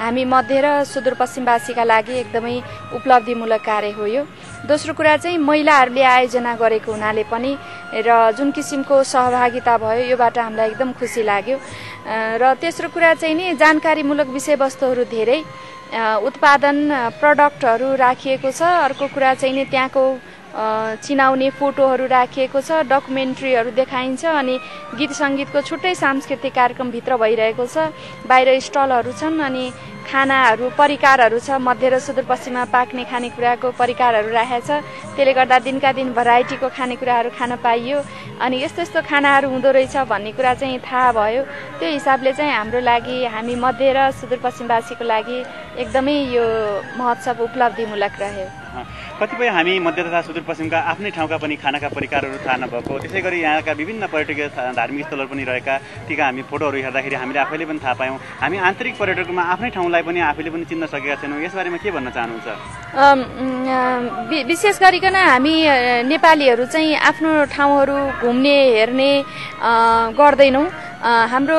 हामी मध्य र सुदूरपश्चिमवासीका लागि एकदमै उपलब्धिमूलक कार्य हो यो। दोस्रो कुरा चाहिँ महिलाहरूले आयोजना गरेको हुनाले पनि र जुन किसिमको सहभागिता भयो योबाट हामीलाई एकदम खुसी लाग्यो। र तेस्रो कुरा चाहिँ नि जानकारीमूलक विषयवस्तुहरू धेरै उत्पादन प्रडक्टहरू राखिएको छ। अर्को कुरा चाहिँ नि त्यहाँको चिनाउने फोटोहरू राखिएको छ, डकुमेन्ट्रीहरू देखाइन्छ अनि गीत सङ्गीतको छुट्टै सांस्कृतिक कार्यक्रम भित्र भइरहेको छ। बाहिर स्टलहरू छन् अनि खानाहरू परिकारहरू छ, मध्य र सुदूरपश्चिममा पाक्ने खानेकुराको परिकारहरू राखेको छ। त्यसले गर्दा दिनका दिन भेराइटीको खानेकुराहरू खान पाइयो अनि यस्तो यस्तो खानाहरू हुँदो रहेछ भन्ने कुरा चाहिँ थाहा भयो। त्यो हिसाबले चाहिँ हाम्रो लागि हामी मध्य र सुदूरपश्चिमवासीको लागि एकदमै यो महोत्सव उपलब्धिमूलक रह्यो। कतिपय हामी मध्य तथा सुदूरपश्चिमका आफ्नै ठाउँका पनि खानाका परिकारहरू थाहा नभएको, त्यसै गरी यहाँका विभिन्न पर्यटकीय धार्मिक स्थलहरू पनि रहेका तीका हामी फोटोहरू हेर्दाखेरि हामीले आफैले पनि थाहा पायौँ। हामी आन्तरिक पर्यटकमा आफ्नै ठाउँलाई पनि आफैले पनि चिन्न सकेका छैनौँ। यसबारेमा के भन्न चाहनुहुन्छ? विशेष गरिकन हामी नेपालीहरू चाहिँ आफ्नो ठाउँहरू घुम्ने हेर्ने गर्दैनौँ। हाम्रो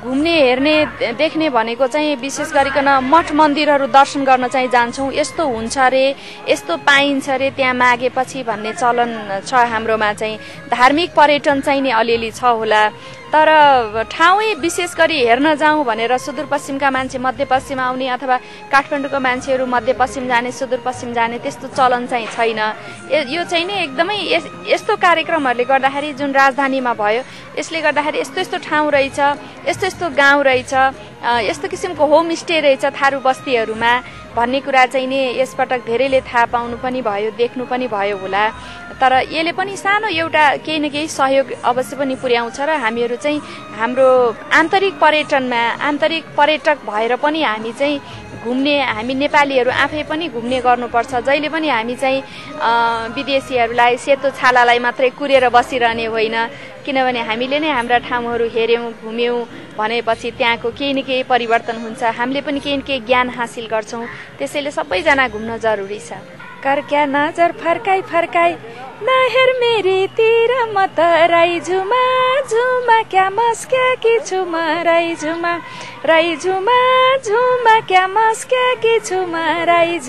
घुम्ने हेर्ने देख्ने भनेको चाहिँ विशेष गरिकन मठ मन्दिरहरू दर्शन गर्न चाहिँ जान्छौँ। यस्तो हुन्छ रे, यस्तो पाइन्छ रे त्यहाँ मागेपछि भन्ने चलन छ हाम्रोमा चाहिँ। धार्मिक पर्यटन चाहिँ नि अलिअलि छ होला, तर ठाउँै विशेष गरी हेर्न जाउँ भनेर सुदूरपश्चिमका मान्छे मध्यपश्चिम आउने अथवा काठमाडौँको मान्छेहरू मध्यपश्चिम जाने सुदूरपश्चिम जाने त्यस्तो चलन चाहिँ छैन। यो चाहिँ नि एकदमै यस्तो कार्यक्रमहरूले गर्दाखेरि जुन राजधानीमा भयो यसले गर्दाखेरि यस्तो यस्तो ठाउँ रहेछ, यस्तो यस्तो गाउँ रहेछ, यस्तो किसिमको होमस्टे रहेछ थारू बस्तीहरूमा भन्ने कुरा चाहिँ नि यसपटक धेरैले थाहा पाउनु पनि भयो, देख्नु पनि भयो होला। तर यसले पनि सानो एउटा केही न केही सहयोग अवश्य पनि पुर्याउँछ र हामीहरू चाहिँ हाम्रो आन्तरिक पर्यटनमा आन्तरिक पर्यटक भएर पनि हामी चाहिँ घुम्ने, हामी नेपालीहरू आफै पनि घुम्ने गर्नुपर्छ। जहिले पनि हामी चाहिँ विदेशीहरूलाई सेतो छालालाई मात्रै कुरेर बसिरहने होइन, किनभने हामीले नै हाम्रा ठाउँहरू हेऱ्यौँ घुम्यौँ भनेपछि त्यहाँको केही न केही परिवर्तन हुन्छ, हामीले पनि केही न केही ज्ञान हासिल गर्छौँ। त्यसैले सबैजना घुम्न जरुरी छ। कर क्या नजर फर्काई फर्काई नहेर मेरीतिर म त राई झुमा झुमा क्या मस्क्याकी छु म राई झुमा झुमा क्या मस्क्याकी छु म राई